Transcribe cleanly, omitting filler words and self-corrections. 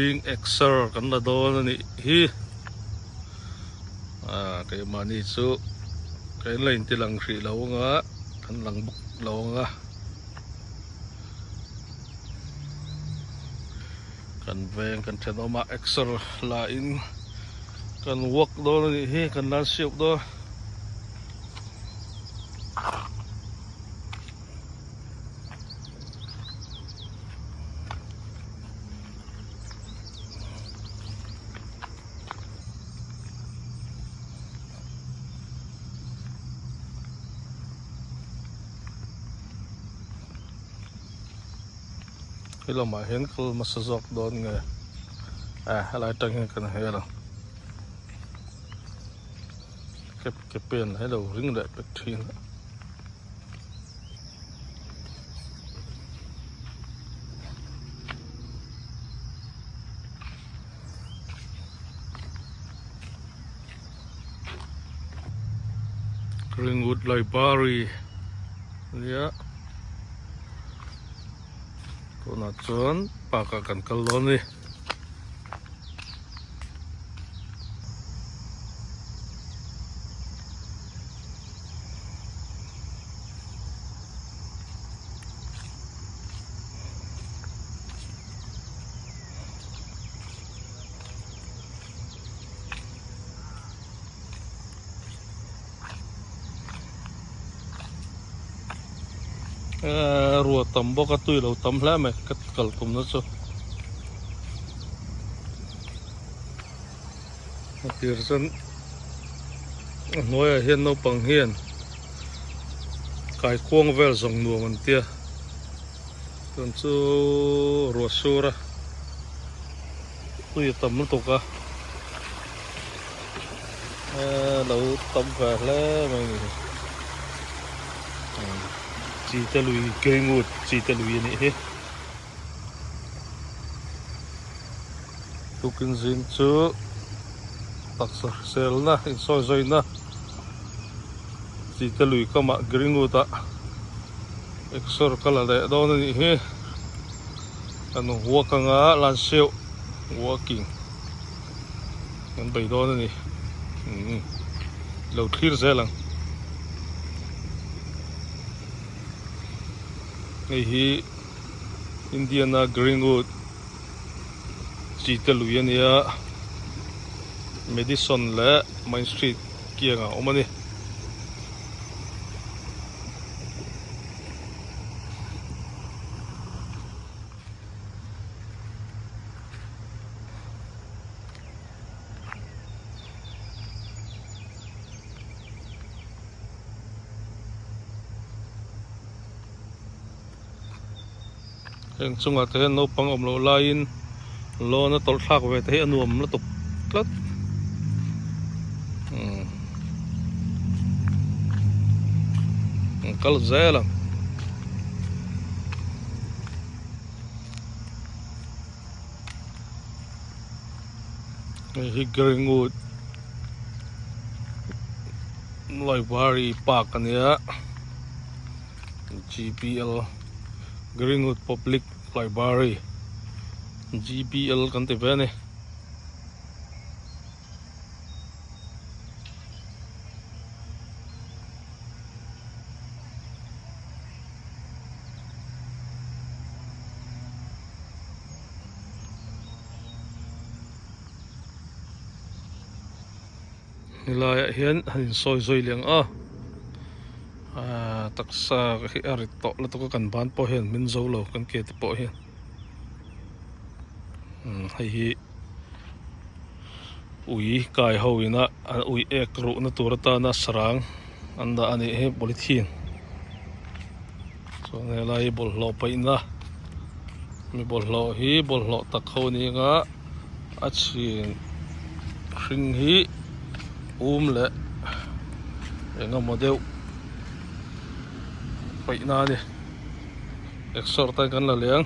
zing exer kan la dawn a nih hi ah keimahni chu ka in la inti lang hrih lo anga kan lang bawk lo anga kan veng kan thenawm ah exer la in kan walk dawn a nih hi kan lan siak dawn. He lamah hian kal hmasa zawk dawn nge ah helai atang hian kan hel ang ke pen hi lo ring leh pek thin a. Greenwood Library ania tunah chuan park ah kan kal dawn a ni. Rua tam bawk a tui lo tam hle mai ka kal tumna chu a tir chuan a hnuaiah hian naupang hian kaikuang vel zawng nuam an tia chuan chu ruah sur a tui a tam lutuk a lo tam ve hle mai a ni chi te lui Greenwood chi te lui a nih hi. Tukin zing chu taksa hriselna insawi zawina chi te lui kamah Greenwood ah exer ka la leh dawn a nih hi kan walk anga Lansiauh walking kan bei dawn a ni umm lo thlir zel ang hei hi. Indiana Greenwood chi te lui a nia Madison leh Main Street kiangah a awm a ni. Heng chungah te hian naupang awm loh laiin lawn a tawlh thlak ve te hi a nuam lutuk tlat umm an kal zel ang. Hei hi Greenwood Library Park a nia. GPL Greenwood Public Library GPL kan ti ve a ni. Helaiah hian han insawi zui leh ang a aaa taksa hi a rit tawh lutuk a kan ban pawh hian min zo lo kan ke te pawh hian umm hei hi ui kai ho ina an ui ek ruhna tur atana sarang an dah a nih hi polythene chuan helai hi bawlhhlawh paihna mi bawlhhlawh hi bawlhhlawh tak ho a ni anga. A chhin hring hi um leh eng emaw deuh paih na a ni exer te kan la leng.